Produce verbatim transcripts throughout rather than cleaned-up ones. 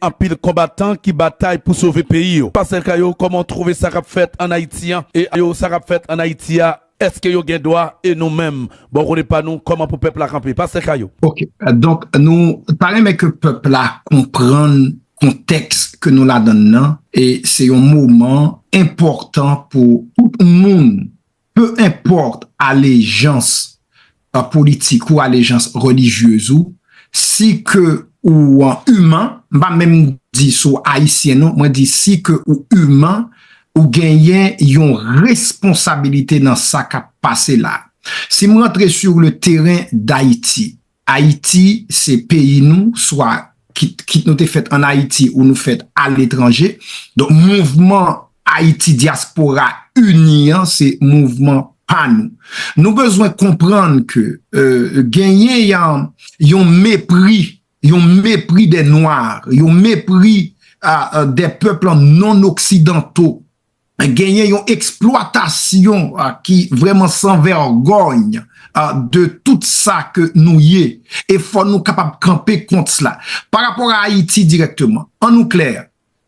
Anpil konbatan ki batay pou sove peyi yo. Pastè Kayo, kòman w twouve sa k ap fèt ann Ayiti an? E yo, sa k ap fèt ann Ayiti a, èske yo gen dwa? E nou menm, bò kote pa nou, kòman pou pèp la kanpe? Pastè Kayo. Ok, donk nou ta renmen ke pèp la konprann kontèks ke nou ladann nan, e se yon moman enpòtan pou tout moun, peu importe alejans politik ou alejans relijyez ou, si ke ou iman, m pa menm di si w ayisyen non, mwen di si ke ou iman, ou genyen yon responsabilite nan sa k ap pase la. Si m rantre sur le terrain d'Haïti, Ayiti se peyi nou, swa kit, kit nou te fèt ann Ayiti ou nou fèt aletranje. Donk mouvman Ayiti Dyaspora Ini an se mouvman pa nou. Nou bezwen konprann ke euh, genyen yon, yon mepri, yon mepri des Noirs, yon mepri uh, des peuples non occidentaux. Genyen yon eksplwatasyon uh, ki vrèman san vègòny uh, de tout sa ke nou ye. E fò nou kapab kanpe kont sla. Pa rapò a Ayiti dirèkteman, an nou klè,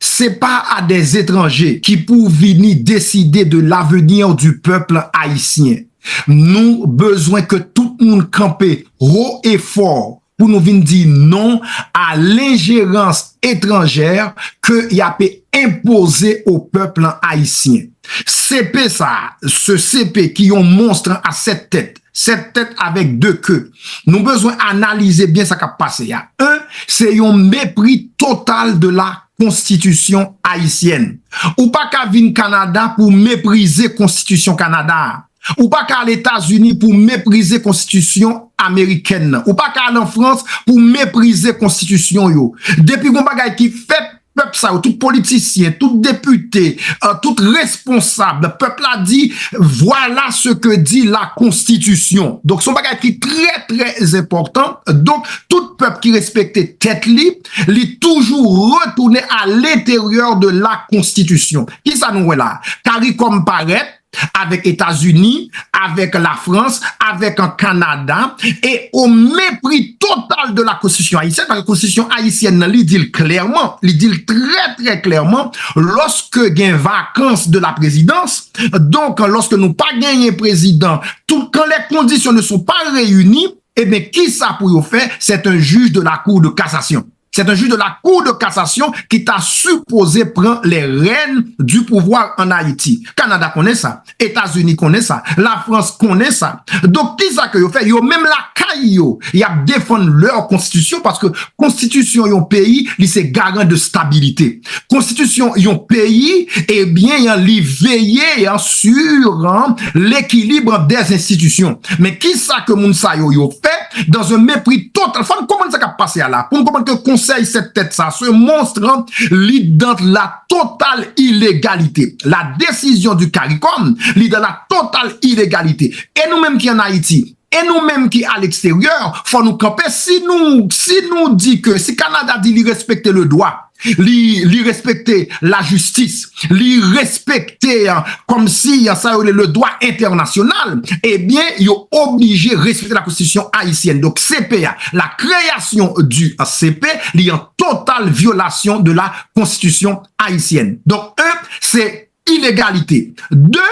se pa a des étrangers ki pou vini deside de l'avenir du peuple haïtien. Nou bezwen ke tout moun kanpe ho e fò pou nou vin di non a lenjerans etranjè ke y ape enpoze o pèp ayisyen. Sepe sa, se sepe ki yon monstr a sèt tèt, sèt tèt avèk de ke. Nou bezwen analize byen sa k ap pase a. En, se yon mepri total de la konstitisyon ayisyèn. Ou pa ka vin Kanada pou meprize konstitisyon Kanada a. Ou pa ka al Etazini pou meprize konstitisyon amerikèn nan. Ou pa ka al an Frans pou meprize konstitisyon yo. Depi gon bagay ki fèt, pèp sa yo, tout politisyen, tout depite, euh, tout responsab, pèp la di, voilà ce que dit la constitution. Donk, se yon bagay ki trè, trè enpòtan. Donk, tout pèp ki respekte tèt li, li toujou retounen à l'intérieur de la constitution. Kisa nou wè la? Karikòm parèt, avèk Etazini, avèk Lafrans, avèk an Kanada, e o mepri total de la konstitisyon ayisyèn, paske konstitisyon ayisyèn nan, li di l klèman, li di l trè, trè klèman, lòske gen vakans de la prezidans, donk, lòske nou pa genyen prezidan, tout, quand les conditions ne sont pas réunies, ebyen, kisa pou yo fè? C'est un juge de la Cour de cassation. C'est un juge de la Cour de cassation qui ta sipoze pran les rênes du pouvoir en Haïti. Kanada konnen sa, Etazini konnen sa, Lafrans konnen sa. Donk, kisa ke yo fè? Yo menm lakay yo, y ap defann lè konstitisyon, paske konstitisyon yon peyi, li se garan de stabilite. Konstitisyon yon peyi, ebyen, li veye sur lekilib des institutions. Men kisa ke moun sa yo, yo fè? Dans un mépris total. Fò n konprann sa k ap pase a la. Pou n konprann ke konsèy sèt tèt sa, se monstr, li dans la totale illégalité. La décision du CARICOM, li dans la totale illégalité. E nou menm ki ann Ayiti, e nou menm ki a leksteryè, fò nou kanpe. Si nou, si nou di ke, si Kanada di li respekte le dwa, li, li respekte lajistis, li respekte, kòmsi, sa yo rele le dwa entènasyonal, ebyen, yo oblije respekte la konstitisyon ayisyèn. Donk, sepe a, la création du sepe, li an total vyolasyon de la konstitisyon ayisyèn. Donk, en, se ilegalite. De,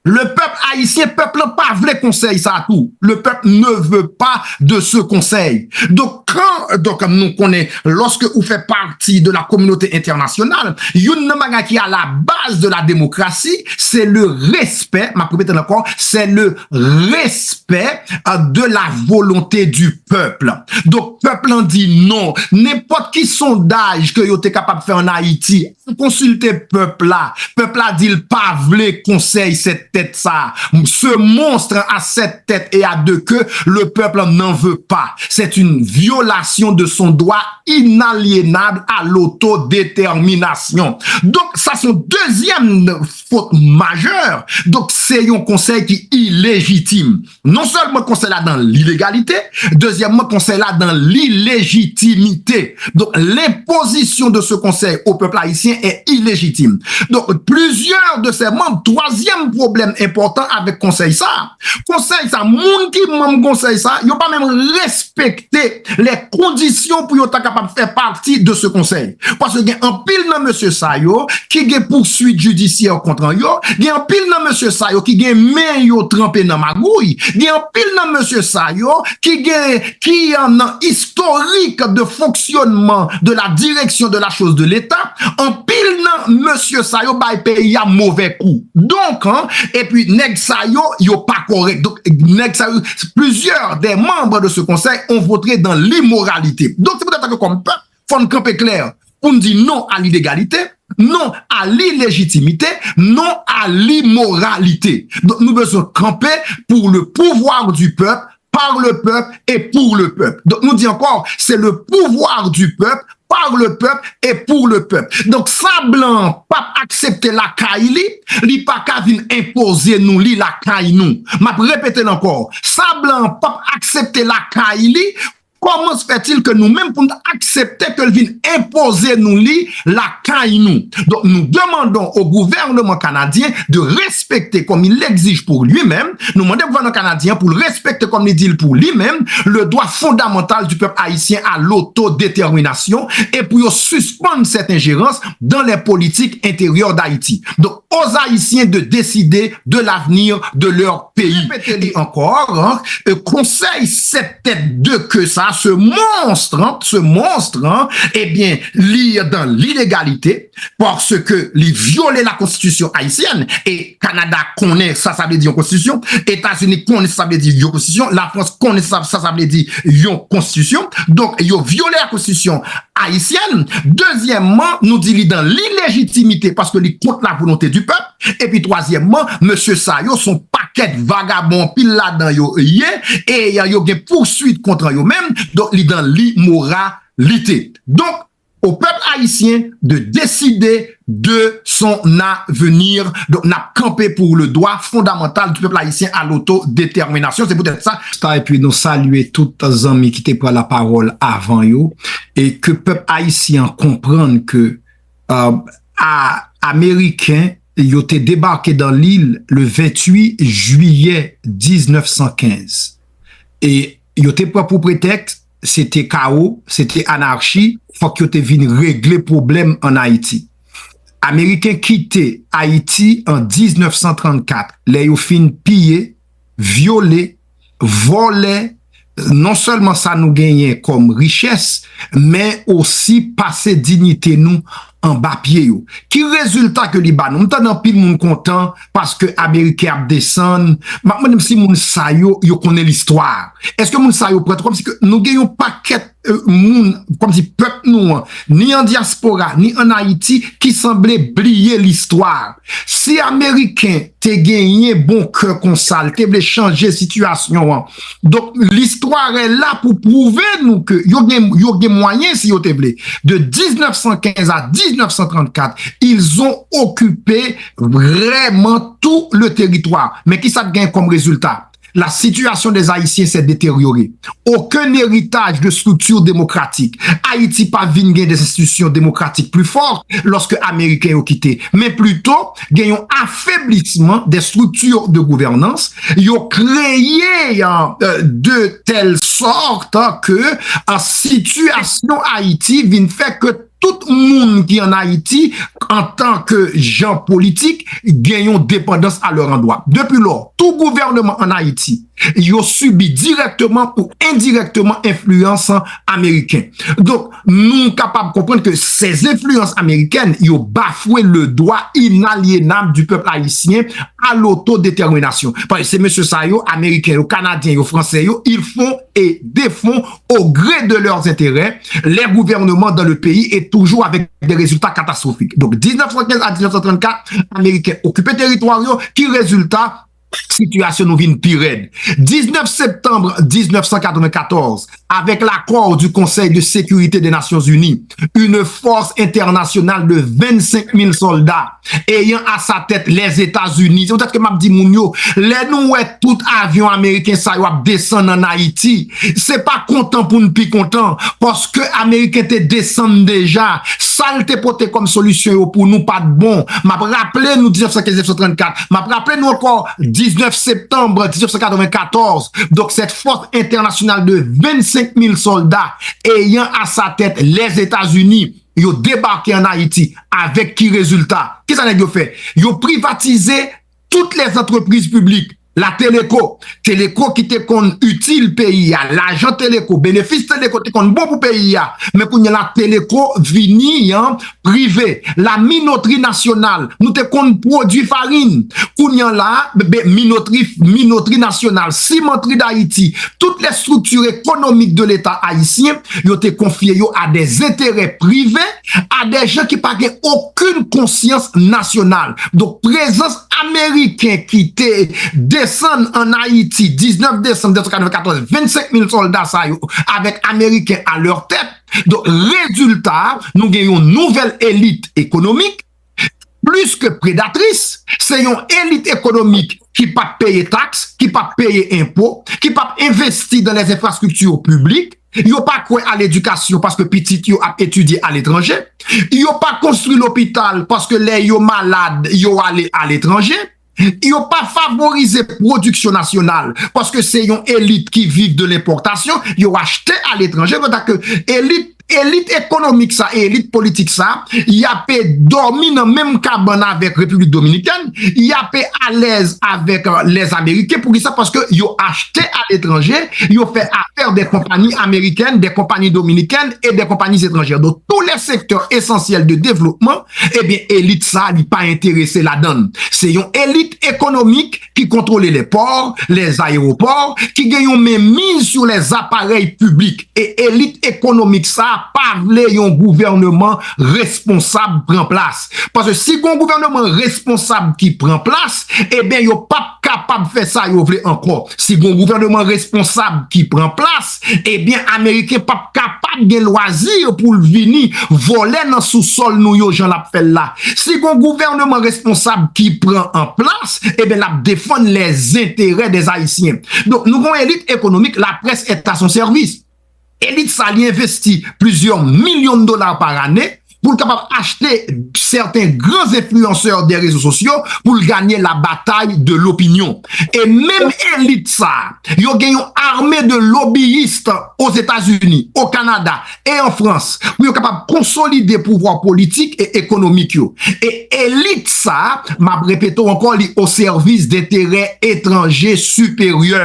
le pèp ayisyen, pèp lan pa vle konsèy sa a tou. Le peuple ne veut pas de ce conseil. Donk, kan, donk, nou konnen, lòske ou fè pati de la kominote entènasyonal, youn nan bagay ki a la baz de la demokrasi, se le respè, m ap repete l ankò, se le respè, euh, de la volonté du peuple. Donk, pèp lan di non. Nenpòt ki sondaj ke yo te kapab fè ann Ayiti, konsilte pèp la. Pèp la di l pa vle konsèy sèt tèt sa. Ce monstre à sept têtes et à deux queues, le peuple n'en veut pas. C'est une violation de son droit inaliénable à l'autodétermination. Donk, sa se yon dezyèm fot majè. Donk, se yon konsèy ki ilejitim. Non sèlman konsèy la dans l'illégalité, dezyèmman konsèy la dans l'illégitimité. Donc, l'imposition de ce conseil au peuple haïtien est illégitime. Donc, plusieurs de ses membres, twazyèm pwoblèm pwoblèm enpòtan avèk konsèy sa a. Konsèy sa, moun ki manm konsèy sa, yo pa menm respekte les conditions pou yo ta kapab fè pati de ce conseil. Paske gen anpil nan mesye sa yo ki gen pouswit jidisyè kont yo, gen anpil nan mesye sa yo ki gen men yo tranpe nan magouy, gen anpil nan mesye sa yo ki gen, ki nan istorik de fonctionnement de la direction de la chose de l'État, anpil nan mesye sa yo bay peyi a move kou. Donk, epi nèg sa yo, yo pa kòrèk. Donk, nèg sa yo, plusieurs des membres de ce conseil ont voté dans l'immoralité. Donk, se poutèt sa ke kòm pèp, fò n kanpe klè pou n di non a lilegalite, non a lilejitimite, non a limoralite. Donk, nou bezwen kanpe pour le pouvoir du peuple, par le peuple et pour le peuple. Donk, nou di ankò, c'est le pouvoir du peuple, par le peuple et pour le peuple. Donk, sa blan an p ap aksepte lakay li, li pa ka vin enpoze nou li lakay nou. M ap repete l ankò, sa blan an p ap aksepte lakay li, comment se fait-il que nou menm pou n aksepte ke l vin enpoze nou li lakay nou? Donk, nous demandons au gouvernement canadien de respecter, comme il l'exige pour lui-même, nou mande gouvènman kanadyen pou l respekte, kòm li di l pou li menm, le droit fondamental du peuple haïtien à l'autodétermination et pou yo sispann cette ingérence dans les politiques intérieures d'Haïti. Donc, aux Haïtiens de décider de l'avenir de leur pays. Repete li ankò, hein, euh, konsèy sèt tèt de ke sa, ce monstre, hein, ce monstre, hein, ebyen, li dan lilegalite, paske li vyole la konstitisyon ayisyèn, e Kanada konnen sa sa vle di yon konstitisyon, Etazini konnen sa sa vle di yon konstitisyon, Lafrans konnen sa sa sa vle di yon konstitisyon. Donk, yo vyole la konstitisyon ayisyèn. Dezyèmman, nou di li dan lilejitimite paske li kont la volonte di pèp. Epi twazyèmman, mesye sa yo se yon pakèt vagabon, anpil ladan yo ye, e yo gen pouswit kont yo menm, donk li dan limoralite. Donk, au peuple haïtien de décider de son avenir. Donk, n ap kanpe pour le droit fondamental du peuple haïtien à l'autodétermination. Se poutèt sa. Sa, epi nou salye tout zanmi ki te pran lapawòl avan yo, e ke pèp ayisyen an konprann ke, euh, a, Ameriken yo te debake dan lil le venntuit jiyè diznèf san kenz. E yo te pran pou pretèks, se te kawo, se te anachi, fòk yo te vin regle pwoblèm ann Ayiti. Ameriken kite Ayiti an diznèf san trannkat, lè yo fin piye, vyole, vòlè, non sèlman sa nou genyen kòm richès, men osi pase diyite nou anba pye yo. Ki rezilta ke li ba nou? M tande anpil moun kontan paske Ameriken ap desann. M ap mande m si moun sa yo, yo konnen listwa. Èske moun sa yo prè tou? Kòmsi ke nou gen yon pakèt, euh, moun, kòmsi pèp nou an, ni an dyaspora, ni ann Ayiti, ki sanble bliye listwa. Si Ameriken te genyen bon kè konsa, l te vle chanje sitiyasyon an. Donk, l'histoire est là pou pwouve nou ke yo gen, yo gen mwayen si yo te vle. De diznèf san kenz a diznèf san trannkat, ils ont occupé vraiment tout le territoire. Men kisa k gen kòm rezilta? La situation des Haïtiens s'est détériorée. Aucun héritage de structure démocratique. Ayiti pa vin gen des institutions démocratiques plus fortes lòske Ameriken yo kite. Men plito, gen yon afeblisman des structures de gouvernance. Yo kreye, euh, de telle sorte ke, euh, sitiyasyon Ayiti vin fè ke tout moun ki ann Ayiti, antanke jan politik, gen yon depandans a lè andwa. Depi lò, tout gouvènman ann Ayiti, yo sibi dirèkteman ou endirèkteman enfliyans ameriken. Donk, nou kapab konprann ke ces influences américaines, yo bafwe le droit inaliénable du peuple haïtien à l'autodétermination. Paske se mesye sa yo, Ameriken yo, Kanadyen yo, Fransè yo, ils font et défont au gré de leurs intérêts, les gouvernements dans le pays et toujours avec des résultats catastrophiques. Donk, diznèf san kenz a diznèf san trannkat, Ameriken okipe teritwa yo, ki rezilta? Sitiyasyon nou vin pi rèd. Diznèf septanm diznèf san katrevenkatòz, avec l'accord du Conseil de sécurité des Nations Unies, une force internationale de vennsenk mil soldats ayant à sa tête les États-Unis. Se poutèt ke m ap di moun yo, lè nou wè tout avyon ameriken sa yo ap desann ann Ayiti, se pa kontan pou n pi kontan, paske Ameriken te desann deja. Sa l te pote kòm solisyon yo pou nou pa t bon. M ap raple nou diznèf san kenz, diznèf san trannkat. M ap raple nou ankò diznèf septanm diznèf san katrevenkatòz. Donk, sèt fòs entènasyonal de vennsenk mil sòlda, eyan a sa tèt Lèzetazini, yo debake ann Ayiti. Avèk ki rezilta? Kisa nèg yo fè? Yo privatize tout lèzantrepriz piblik. La Teleco, Teleco ki te konn itil peyi a, lajan Teleco, benefis Teleco te konn bon pou peyi a. Men kounye a la, Teleco vini an prive. La Minoterie Nationale, nou te konn pwodui farin. Kounye a la, be, Minoterie, Minoterie Nationale, Cimenterie d'Haïti, tout lè estrikti ekonomik de Leta ayisyen, yo te konfye yo a dè enterè prive, a dè jan ki pa gen okenn konsyans nasyonal. Donk, prezans Ameriken ki te desann ann Ayiti, diznèf desanm diznèf san katrevenkatòz, vennsenk mil sòlda sa yo, avèk Ameriken a lè tèt. Donk, rezilta a, nou gen yon nouvèl elit ekonomik, plis ke predatris, se yon elit ekonomik ki p ap peye taks, ki p ap peye enpo, ki p ap envesti dan lèzenfrastrikti piblik, yo pa kwè a ledikasyon paske pitit yo ap etidye aletranje, yo pa konstwi lopital paske lè yo malad, yo ale aletranje, yo pa favorize pwodiksyon nasyonal paske se yon elit ki viv de lenpòtasyon, yo achte aletranje, pandan ke elit, elit ekonomik sa, elit politik sa, y ape dòmi nan menm kabann avèk Repiblik Dominikèn, y ape alèz avèk, euh, lèzameriken. Poukisa? Paske yo achte aletranje, yo fè afè dè konpayi amerikèn, dè konpayi dominikèn e dè konpayi etranjè. Donk, tou lè sektè esansyèl de devlopman, ebyen, elit sa, li pa enterese ladan l. Se yon elit ekonomik ki kontwole lè pò, lè ayewopò, ki gen yon menmiz sou lè aparèy piblik. E elit ekonomik sa pa vle yon gouvèneman responsab pran plas. Paske si gon gouvèneman responsab ki pran plas, ebyen, yo p ap kapab fè sa yo vle ankò. Si gon gouvèneman responsab ki pran plas, ebyen, Ameriken p ap kapab gen lwazi pou l vini vòlè nan sousòl nou yo jan l ap fè l la. Si gon gouvèneman responsab ki pran an plas, ebyen, l ap defann lèzenterè dè Ayisyen. Donk, nou gon elit ekonomik, la presse est à son service. Elit sa, li envesti plizyè milyon dola pa ane pou l kapab achte sèten gran enfliyansè dè rezo sosyo pou l ganye la batay de lopinyon. E menm elit sa, yo gen yon ame de lobiyis Ozetazini, o Kanada e an Frans pou yo kapab konsolide pouvwa politik e ekonomik yo. E elit sa, m ap repete w ankò, li o sèvis denterè etranje siperyè.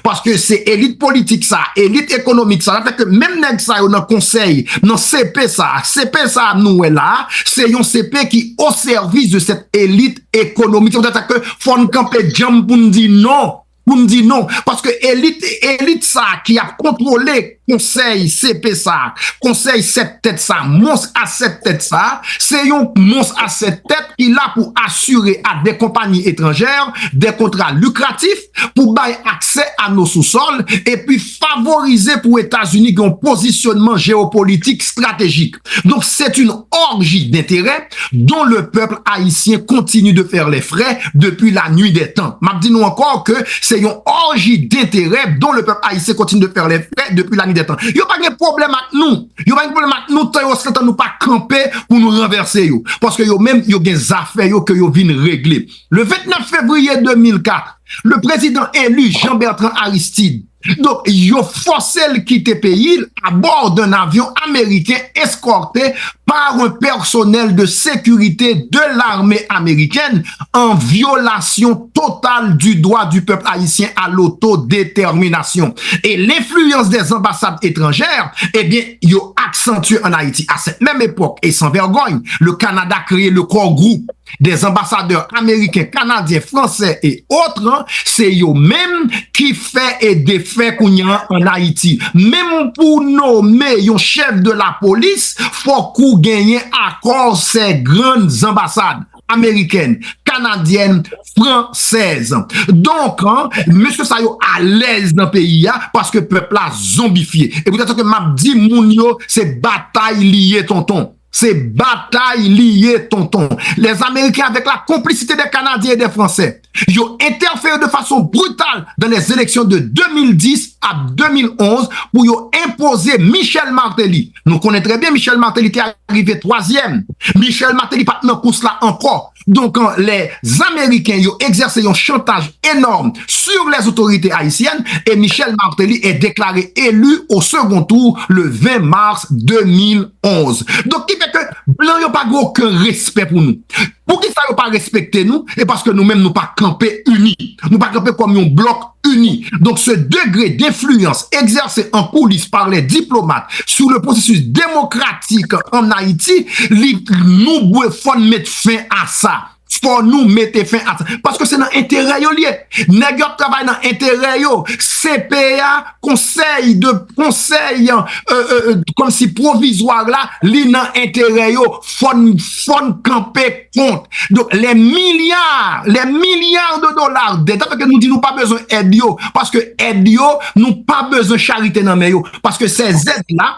Paske se elit politik sa, elit ekonomik sa, sa fè ke menm nèg sa yo nan konsèy, nan C P sa, C P sa nou wè la, se yon C P ki o sèvis de cette élite économique. Se pou sa ke fò n kanpe djanm pou n di non. Pou n di non. Paske elit, elit sa ki ap kontwole konsèy C P sa, konsèy sèt tèt sa, mons a sèt tèt sa, se yon mons a sèt tèt ki la pou asire a dè konpayi etranjè dè kontra likratif pou bay aksè a nos sous-sols epi favorize pou Etazini gen yon pozisyonman jewopolitik estratejik. Donc, c'est une orgie d'intérêts dont le peuple haïtien continue de faire les frais depuis la nuit des temps. M ap di nou ankò ke se yon orji denterè dont le peuple haïtien continue de faire les frais depuis la nuit des temps. Yo pa gen pwoblèm ak nou. Yo pa gen pwoblèm ak nou tan yo, tan nou pa kanpe pou nou ranvèse yo. Paske yo menm, yo gen zafè yo ke yo vin regle. Le vennèf fevriye de mil kat, le président élu Jean-Bertrand Aristide, donk, yo fòse l kite peyi l à bord d'un avion américain escorté par un personnel de sécurité de l'armée américaine en violation totale du droit du peuple haïtien à l'autodétermination. Et l'influence des ambassades étrangères, eh bien, yo accentué en Haïti. À cette même époque, et sans vergogne, le Canada crée le Core Group des ambassadeurs américains, canadiens, français et autres, se yo menm ki fè e defè kounye a an Ayiti. Menm pou nome yon chèf de la polis, fòk ou genyen akò ces grandes ambassades américaines, canadiennes, françaises. Donk, mesye sa yo alèz nan peyi a paske pèp la zonbifye. E poutèt sa ke m ap di moun yo, se batay li ye, tonton. Se batay li ye, tonton. Les Américains, avec la complicité des Canadiens et des Français, yo entèfere de fason brital dans les élections de deux mille dix à deux mille onze pou yo enpoze Michel Martelly. Nou konnen trè byen Michel Martelly te arive twazyèm. Michel Martelly pa t nan kous la ankò. Donk, euh, les Américains yo egzèse yon chantaj enòm sur les autorités haïtiennes et Michel Martelly est déclaré élu au second tour le vingt mars deux mille onze. Donk, ki fè ke blan yo pa gen okenn respè pou nou. Poukisa yo pa respekte nou? E paske nou menm nou pa kanpe ini. Nou pa kanpe kòm yon blòk ini. Donc, ce degré d'influence exercé en coulisses par les diplomates sur le processus démocratique en Haïti, li, nou dwe fò n met fen a sa. Fò nou mete fen a sa. Paske se nan enterè yo l ye. Nèg yo ap travay nan enterè yo. C P A, konsèy de, konsèy, euh, euh, euh, kòmsi pwovizwa la, li nan enterè yo. Fò n, fò n kanpe kont. Donk, les milliards, les milliards de dollars d'aides, sa fè ke nou di nou pa bezwen èd yo, paske èd yo, nou pa bezwen charite nan men yo, paske ces aides-là,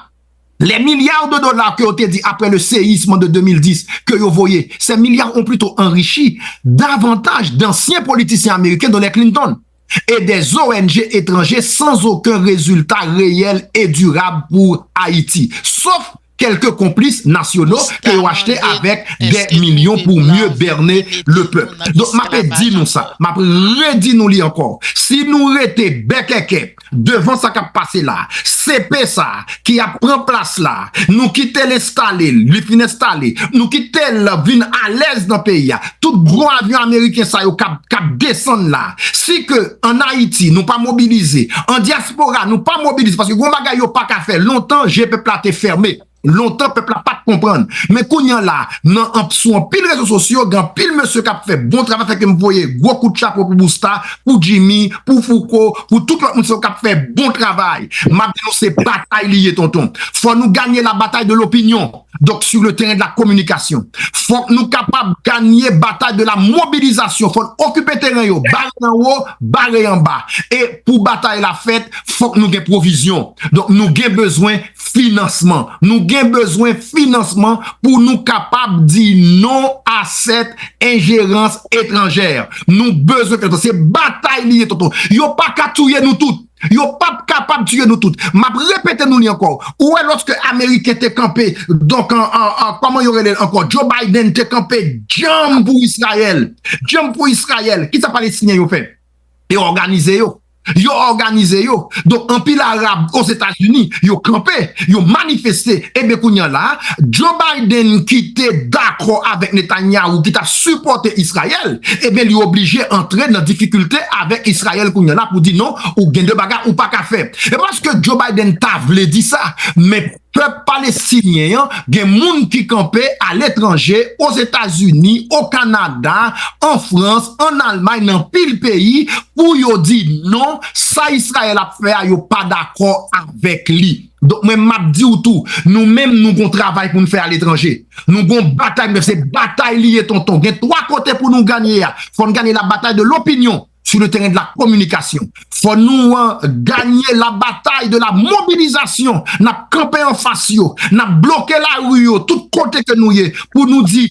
les milliards de dollars que yo te di après le séisme de deux mille dix ke yo voye, ces milliards ont plutôt enrichi davantage d'anciens politiciens américains, dont les Clinton, et des O N G étrangers sans aucun résultat réel et durable pour Haïti, sauf quelques complices nationaux que yo achte avec des millions pour mieux berner le peuple. Donk, m ap di nou sa, m ap redi nou li ankò. Si nou rete bèkèkè devan sa k ap pase la, C P sa ki ap pran plas la, nou kite l enstale, li fin enstale, nou kite l vin alèz nan peyi a. Tout gwo avyon ameriken sa yo k ap, k ap desann la. Si ke an Ayiti, nou pa mobilize, an dyaspora, nou pa mobilize, paske gon bagay yo pa ka fè. Lontan, je pèp la te fèmen. Lontan, pèp la pa t konprann. Men kounye a la, nan anp-, sou anpil rezo sosyo, gen anpil mesye k ap fè bon travay, fè ke m voye gwo kout chapo pou Busta, pou Jimmy, pou Fouco, pou tout lòt moun sa yo k ap fè bon travay. M ap di nou, se batay li ye, tonton. Fò nou ganye la batay de lopinyon. Donk, sur le terrain de la communication, fòk nou kapab ganye batay de la mobilisation. Fò n okipe teren yo, bare anwo, bare anba. E pou batay la fèt, fòk nou gen pwovizyon. Donk, nou gen bezwen finansman. Nou gen bezwen finansman pou nou kapab di non a cette ingérence étrangère. Nou bezwen finansman. Se batay li ye, tonton. Yo pa ka touye nou tout. Yo p ap kapab tiye nou tout. M ap repete nou li ankò. Ou wè, lòske Ameriken te kanpe, donk, an, an, an, kòman yo rele l ankò? Joe Biden te kanpe djanm pou Izrayèl. Djanm pou Izrayèl. Kisa Palestinyen yo fè? Yo òganize yo. Yo òganize yo. Donk, anpil Arab Ozetazini, yo kanpe, yo manifeste. Ebyen, kounye a la, Joe Biden ki te dakò avèk Netanyahu, ki t ap sipòte Izrayèl, ebyen, li oblije antre nan difikilte avèk Izrayèl kounye a la pou di non, ou gen de bagay ou pa ka fè. E pa paske Joe Biden ta vle di sa, men pèp palestinyen an, gen moun ki kanpe aletranje, Ozetazini, o Kanada, an Frans, an Almay, nan pil peyi, pou yo di non, sa Izrayèl ap fè a, yo pa dakò avèk li. Donk, mwen, m ap di w tou, nou menm, nou gon travay pou n fè aletranje. Nou gon batay, men se batay li ye, tonton. Gen twa kote pou nou ganye a. Fò n ganye la batay de lopinyon sur le terrain de la communication. Fò nou, euh, ganye la batay de la mobilisation. N ap kanpe anfas yo. N ap bloke lari yo, tout kote ke nou ye, pou nou di,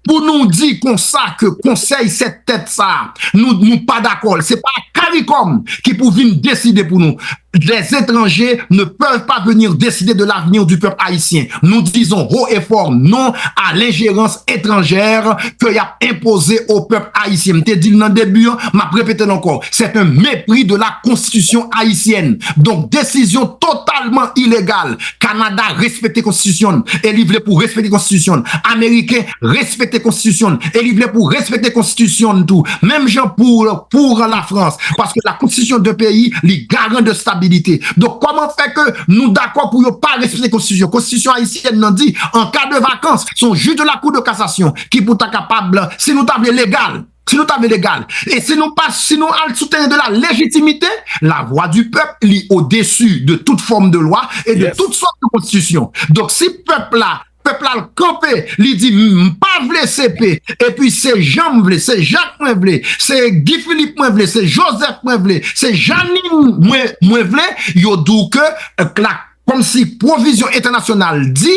pou nou di konsa ke konsèy sèt tèt sa, nou, nou pa dakò. Se pa CARICOM ki pou vin deside pou nou. Les étrangers ne peuvent pas venir décider de l'avenir du peuple haïtien. Nous disons haut et fort non à l'ingérence étrangère ke y ap enpoze au peuple haïtien. M te di l nan debi an, m ap repete l ankò. C'est un mépris de la Constitution haïtienne. Donk, desizyon totalman ilegal. Kanada respekte konstitisyon l, e li vle pou respekte konstitisyon l. Ameriken respekte konstitisyon l, e li vle pou respekte konstitisyon l tou. Menm jan pou, pou Lafrans. Paske la konstitisyon de peyi, li garan de stabilite. Donk, kòman fè ke nou dakò pou yo pa respekte konstitisyon? Konstitisyon ayisyèn nan di, en cas de vacance, se yon jij de la Cour de cassation ki pou ta kapab, si nou ta vle legal, si nou ta vle legal, e si nou pa, si nou al sou teren de la légitimité, la voix du peuple, li au-dessus de toute forme de loi et de toute sorte de constitution. Donk, si pèp la, pèp la kanpe, li di, "M pa vle C P, epi se Jean m vle, se Jacques mwen vle, se Guy Philippe mwen vle, se Joseph mwen vle, se Janine mwen, mwen vle," yo di w ke, euh, la Kòmsi pwovizyon entènasyonal di,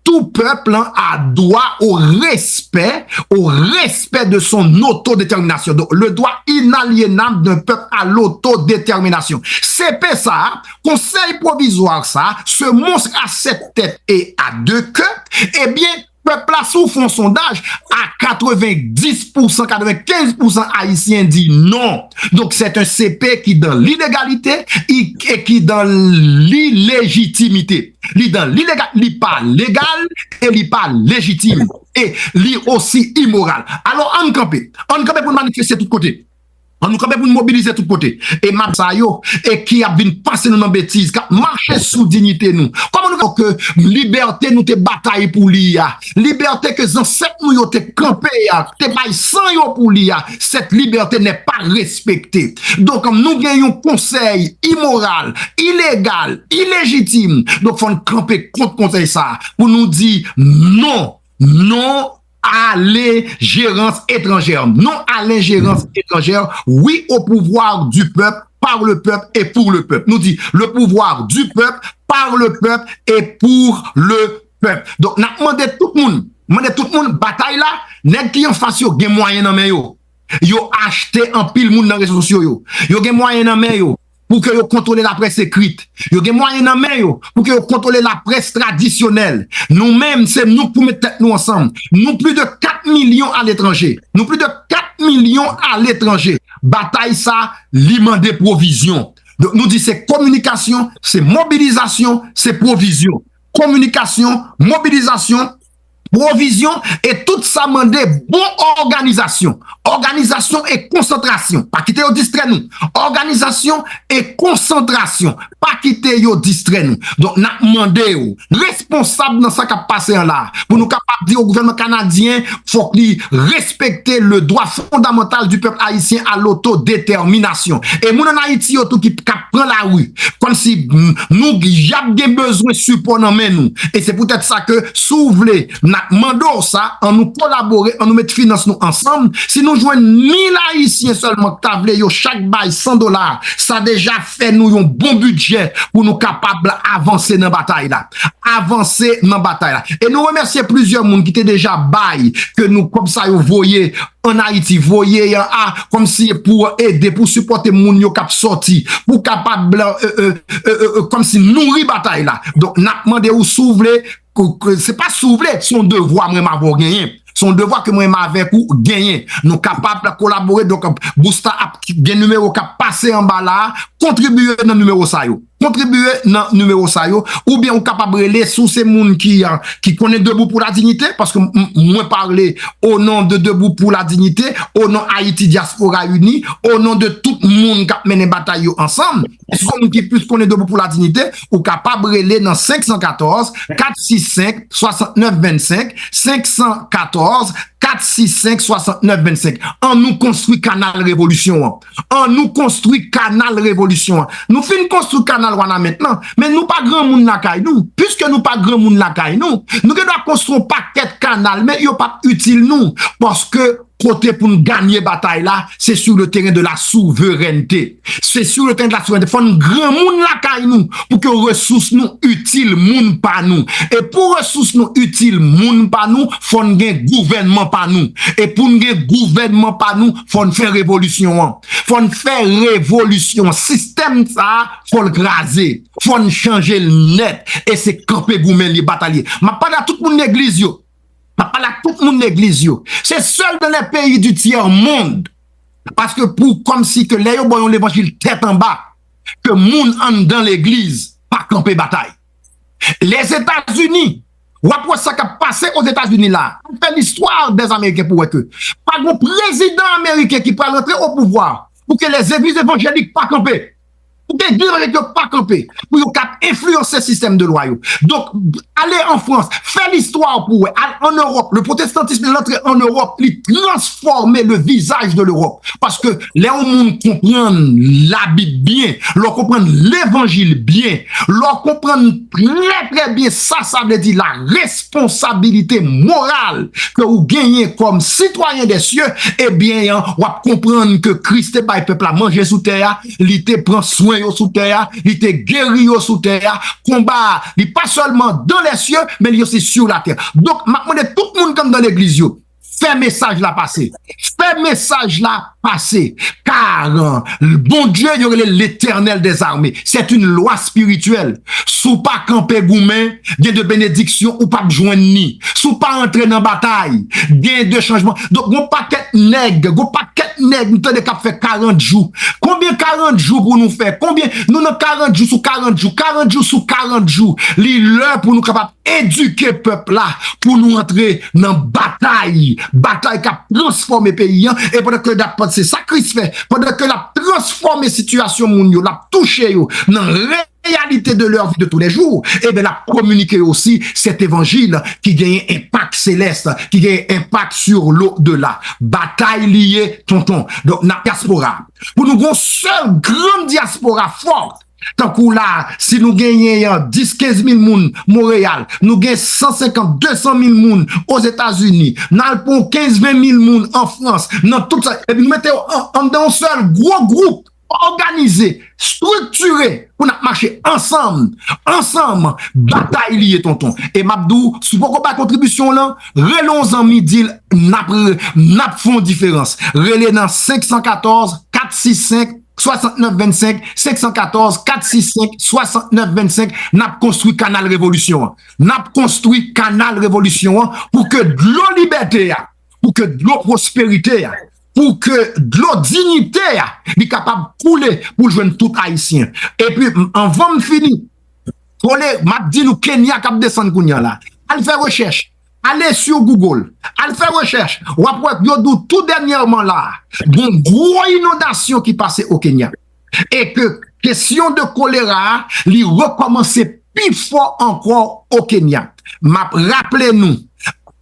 tout peuple a droit au respect, au respect de son autodétermination. Donc, le droit inaliénable d'un peuple à l'autodétermination. C P sa, konsèy pwovizwa sa, ce monstre à sept têtes et à deux queues, ebyen, pèp la, si w fè yon sondaj, a katrevenndis pousan, katrevenkenz pousan Ayisyen di non. Donk, c'est un C P qui dans l'illégalité, i- et qui dans l'illégitimité. Li dans l'illégal, li pa legal, e li pa lejitim. E li osi imoral. Alò, ann kanpe. Ann kanpe pou n manifeste tout kote. Ann nou kanpe pou n mobilize tout kote. E mafya sa yo, e ki ap vin pase nou nan betiz, k ap mache sou diyite nou. Kòman nou ke libète nou te batay pou li a, libète ke zansèt nou yo te kanpe a, te bay san yo pou li a, cette liberté n'est pas respectée. Donk, nou gen yon konsèy imoral, ilegal, ilejitim. Donk, fò n kanpe kont konsèy sa a pou nou di non, non à l'ingérence étrangère. Non à l'ingérence étrangère, oui au pouvoir du peuple, par le peuple et pour le peuple. Nou di, le pouvoir du peuple, par le peuple et pour le peuple. Donk, n ap mande tout moun, mande tout moun, batay la, nèg ki anfas yo gen mwayen nan men yo. Yo achte anpil moun nan rezo sosyo yo. Yo gen mwayen nan men yo pou ke yo kontwole laprès ekrit. Yo gen mwayen nan men yo pou ke yo kontwole laprès tradisyonèl. Nou menm, se nou k pou met tèt nou ansanm. Nou plis de kat milyon aletranje. Nou plis de kat milyon aletranje. Batay sa, li mande pwovizyon. Donk, nou di se kominikasyon, se mobilizasyon, se pwovizyon. Kominikasyon, mobilizasyon, pwovizyon e tout sa mande bon òganizasyon. Òganizasyon e konsantrasyon. Pa kite yo distrè nou. Òganizasyon e konsantrasyon. Pa kite yo distrè nou. Donk, n ap mande yo, responsab nan sa k ap pase an la, pou nou kapab di o gouvènman kanadyen, fòk li respekte le droit fondamental du peuple haïtien à l'autodétermination. E moun ann Ayiti yo tou ki k ap pran lari, kòmsi, mm, nou, y ap gen bezwen sipò nan men nou. E se poutèt sa ke, si w vle, n ap mande w sa, ann nou kolabore, ann nou met finans nou ansanm. Si nou jwenn mil Ayisyen sèlman k ta vle yo chak bay san dola, sa deja fè nou yon bon bidjè pou nou kapab avanse nan batay la. Avanse nan batay la. E nou remèsye plizyè moun ki te deja bay, ke nou, kòb sa yo voye ann Ayiti, voye a, kòmsi pou ede, pou sipòte moun yo k ap sòti, pou kapab, e, e, e, e, e, kòmsi nouri batay la. Donk, n ap mande w, si w vle, ke, ke, se pa si w vle, se yon devwa mwen m avè w genyen. Se yon devwa ke mwen m avèk ou genyen. Nou kapab kolabore, donk, Busta ap gen nimewo k ap pase anba la a, kontribiye nan nimewo sa yo. Kontribiye nan nimewo sa yo, oubyen ou kapab rele si w se moun ki, a, ki konnen Debout pour la Dignité, paske m, m, mwen pale o non de Debout pour la Dignité, o non Ayiti Dyaspora Ini, o non de tout moun k ap mennen batay yo ansanm. E si w se moun ki plis konnen Debout pour la Dignité, ou kapab rele nan senk san katòz, kat sis senk, swasantnèf vennsenk, senk san katòz, kat sis senk, swasantnèf vennsenk. Ann nou konstwi kanal revolisyon an. Ann nou konstwi kanal revolisyon an. Nou fin konstwi kanal Wanament lan, men nou pa granmoun lakay nou. Piske nou pa granmoun lakay nou, nou gen dwa konstwi yon pakèt kanal, men yo p ap itil nou. Paske kote pou n ganye batay la, se sur le terrain de la souveraineté. Se sur le terrain de la souveraineté. Fò n granmoun lakay nou pou ke resous nou itil moun pa nou. E pou resous nou itil moun pa nou, fò n gen gouvènman pa nou. E pou n gen gouvènman pa nou, fò n fè revolisyon an. Fò n fè revolisyon an. Sistèm sa a, fò l kraze. Fò n chanje l nèt. E se kanpe goumen li, batay li. M ap pale a tout moun legliz yo. M ap pale ak tout moun legliz yo. Se sèl dans les pays du tiers monde. Paske pou kòmsi ke lè yo ba w yon levanjil tèt anba, ke moun anndan legliz pa kanpe batay. Lèzetazini, w ap wè sa k ap pase Ozetazini la. Fè listwa dèz Ameriken pou wè ke pa gon prezidan ameriken ki pral rantre o pouvwa pou ke lèzegliz evanjelik pa kanpe. Pou ke legliz evanjelik yo pa kanpe, pou yo kab enfliyanse sistèm de lwa yo. Donk, ale an Frans, fè listwa pou wè. Al an Ewòp, le protestantisme est entré en Europe, li transfòme le visage de l'Europe. Paske lè yon moun konprann Labib byen, lè w konprann levanjil byen, lè w konprann trè, trè byen sa sa vle di la responsabilité morale ke ou genyen kòm citoyen des cieux, ebyen, w ap konprann ke Kris te bay pèp la manje sou tè a, li te pran swen yo sou tè a, li te geri yo sou tè a. Konba a, li pa sèlman dans les cieux, men li osi sur la terre. Donk, m ap mande tout moun k anndan legliz yo, fè mesaj la pase. Fè mesaj la pase. Kar Bondye, yo rele Letènèl dèzame. C'est une loi spirituelle. Si w pa kanpe goumen, gen de benediksyon ou p ap jwenn ni. Si w pa antre nan batay, gen de chanjman. Donk, gon pakèt nèg, gon pakèt nèg, m tande k ap fè karant jou. Konbyen karant jou pou nou fè? Konbyen? Nou nan karant jou sou karant jou, karant jou sou karant jou. Li lè pou nou kapab edike pèp la, pou nou antre nan batay, batay k ap transfòme peyi an. E pandan ke l ap panse sa Kris fè, pandan ke l ap transfòme sitiyasyon moun yo, l ap touche yo nan reyalite de leur vie de tous les jours, e ben, l ap kominike yo osi sèt evanjil ki genyen enpak selès, ki genyen enpak sur l'au-delà. Batay li ye, tonton. Donk, n ap dyaspora. Pou nou gon sèl grann dyaspora fò, tankou la, si nou genyen, an, dis, kenz mil moun Monreyal, nou gen san senkant, de san mil moun Ozetazini, n al pran kenz, ven mil moun an Frans, nan tout sa, epi nou mete yo an, anndan yon sèl gwo gwoup, òganize, estriktire, pou n ap mache ansanm, ansanm, batay li ye, tonton. E m ap di w, si w poko bay kontribisyon w lan, rele yon zanmi, di l, n ap, n ap fè yon diferans. Rele nan senk san katòz, kat sis senk, swasantnèf vennsenk, senk san katòz, kat sis senk, swasantnèf vennsenk, n ap konstwi kanal revolisyon an. N ap konstwi kanal revolisyon an pou ke dlo libète a, pou ke dlo pwosperite a, pou ke dlo diyite a, li kapab koule pou l jwenn tout Ayisyen. Epi, m, anvan m fini, kole, m ap di nou Kenya k ap desann kounye a la. Al fè rechèch. Ale sou Google. Al fè rechèch. W ap wè, yo di w tou dènyèman la, gon gwo inondasyon ki pase o Kenya. E ke kesyon de kolera a, li rekòmanse pi fò ankò o Kenya. M ap raple nou,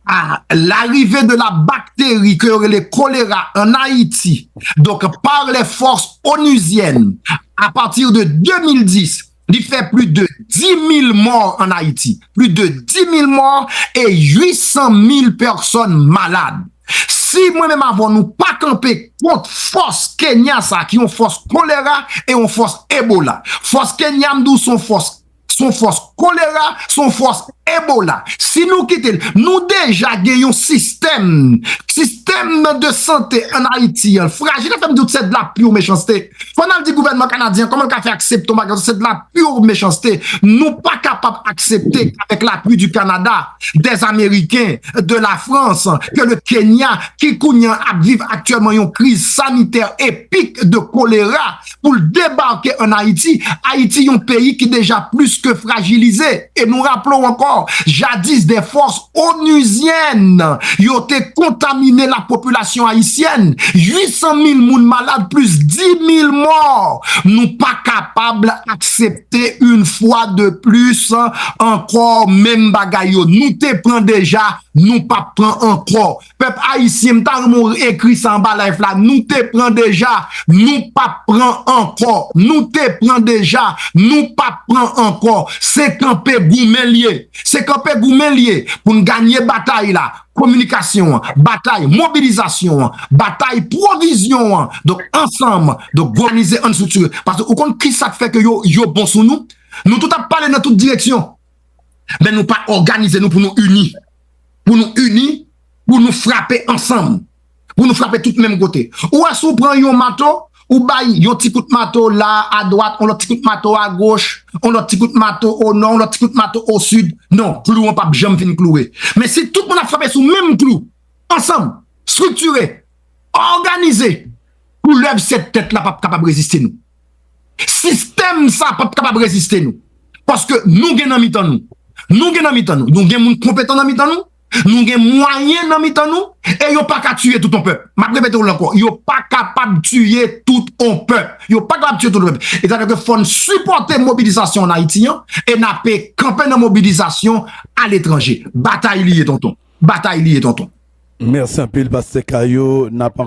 à l'arrivée de la bactérie ke yo rele kolera an Ayiti, donk par les forces onusiennes, à partir de deux mille dix, li fè plis de dis mil mò an Ayiti. Plis de dis mil mò e uit san mil pèsòn malad. Si mwen menm avè w nou pa kanpe kont fòs Kenya sa, ki yon fòs kolera e yon fòs Ebola. Fòs Kenya, m di w, se yon fòs, se yon fòs kolera, se yon fòs Ebola. Si nou kite l, nou deja gen yon sistèm, sistèm de sante an Ayiti an frajil. Sa fè m di w se de la pure méchanceté. Fò n al di gouvènman kanadyen kòman l ka fè aksepte yon bagay, se de la pure méchanceté. Nou pa kapab aksepte, avec l'appui du Canada, des Américains, de la France, que le Kenya, ki kounye a ap viv aktyèlman yon kriz sanitè epik de kolera, pou l debake an Ayiti. Ayiti, yon peyi ki deja plis ke frajilize. E nou raple w ankò, jadis, des forces onusiennes, yo te kontamine la popilasyon ayisyèn. Uit san mil moun malad, plis dis mil mò. Nou pa kapab aksepte, une fois de plus, ankò menm bagay yo. Nou te pran deja, nou p ap pran ankò. Pèp ayisyen, m ta renmen w ekri sa anba live la. Nou te pran deja, nou p ap pran ankò. Nou te pran deja, nou p ap pran ankò. Se kanpe goumen l ye. Se kanpe goumen l ye pou n ganye batay la. Kominikasyon an, batay, mobilizasyon an, batay pwovizyon an. Donk, ansanm, donk, òganize, ann estriktire. Paske ou konn ki sa k fè ke yo, yo bon sou nou? Nou tout ap pale nan tout direksyon. Men nou pa òganize nou pou nou ini. Pou nou ini, pou nou frape ansanm. Pou nou frape tout menm kote. Ou wè, si w pran yon mato, ou bay yon ti kout mato la, adwat, yon lòt ti kout mato agoch, yon lòt ti kout mato o nò, yon lòt ti kout mato o sid. Non, klou an p ap janm fin klouwe. Men si tout moun ap frape sou menm klou, ansanm, estriktire, òganize, koulèv sèt tèt la p ap kapab reziste nou. Sistèm sa p ap kapab reziste nou. Paske nou gen nan mitan nou. Nou gen nan mitan nou. Nou gen moun konpetan nan mitan nou. Nou gen mwayen nan mitan nou. E yo pa ka tiye tout on pèp. M ap repete w l ankò. Yo pa kapab tiye tout on pèp. Yo pa kapab tiye tout on pèp. Etandonke fò n sipòte mobilizasyon an Ayiti an. E n ape kanpe nan mobilizasyon aletranje. Batay li ye, tonton. Batay li ye, tonton. Mèsi anpil, Pastè Kayo. N ap